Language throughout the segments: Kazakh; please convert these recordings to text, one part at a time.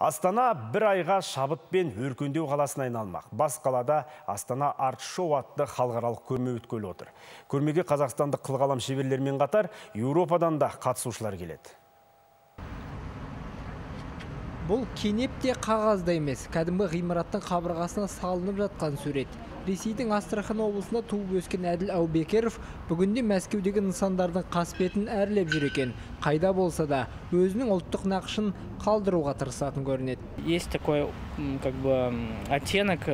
Астана бір айға шабыт пен өркендеу қаласына айналмақ. Бас қалада Астана Арт Шоу атты халықаралық көрме өткелі отыр. Көрмеге қазақстандық қылқалам шеберлерімен қатар Еуропадан да қатысушылар келеді. Бұл кенеп те қағазда емес, кәдімгі ғимараттың қабырғасына салынып жатқан сурет. Ресейдің Астрахан облысында туып өскен Әділ Әубекеров бүгінде Мәскеудегі нысандардың қасбетін әрлеп жүр екен. Қайда болса да өзінің ұлттық нақышын қалдыруға тырысатын көрінеді. Есть такой, как бы, оттенок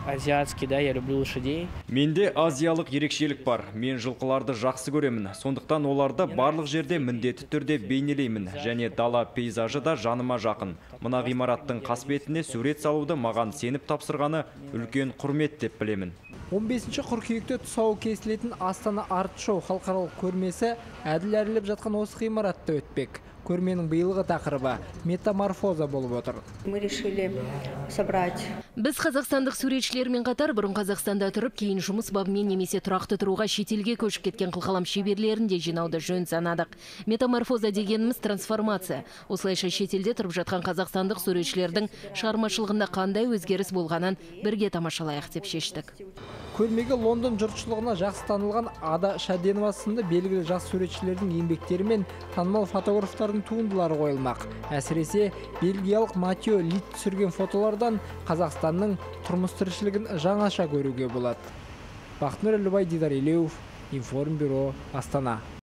азиатский, да, я люблю лошадей. Менде азиялық ерекшелік бар. Мен жылқыларды жақсы көремін. Сондықтан оларды барлық жерде міндетті түрде бейнелеймін. Және дала пейзажы да жаныма жақын. Мына ғимараттың қасбетіне сурет салуды маған сеніп тапсырғаны үлкен құрмет деп білемін. 15 қыркүйекте тұсауы кесілетін Астана Арт Шоу халықаралық көрмесі Әділ әрлеп жатқан осы ғимаратта өтпек. Көрменің биылғы тақырыбы метаморфоза болып отыр. Мы решили собрать. Біз қазақстандық суретшілермен қатар бұрын Қазақстанда тұрып, кейін жұмыс бабымен немесе тұрақты тұруға шетелге көшіп кеткен қылқалам шеберлерін де жинауды жөн санадық. Метаморфоза дегеніміз трансформация. Осылайша шетелде тұрып жатқан қазақстандық суретшілердің шығармашылығында қандай өзгеріс болғанын бірге тамашалайық деп шештік. Көрмеге Лондон жұртшылығына жақсы танылған Ада Шаденова сынды белгілі жас суретшілердің еңбектері мен танымал фотографтардың туындылары қойылмақ. Әсіресе бельгиялық Матио Лит түсірген фотолардан Қазақстанның тұрмыс тіршілігін жаңаша көруге болады. Бақтынұр Әлібай, Дидар Елеуов, Информбюро, Астана.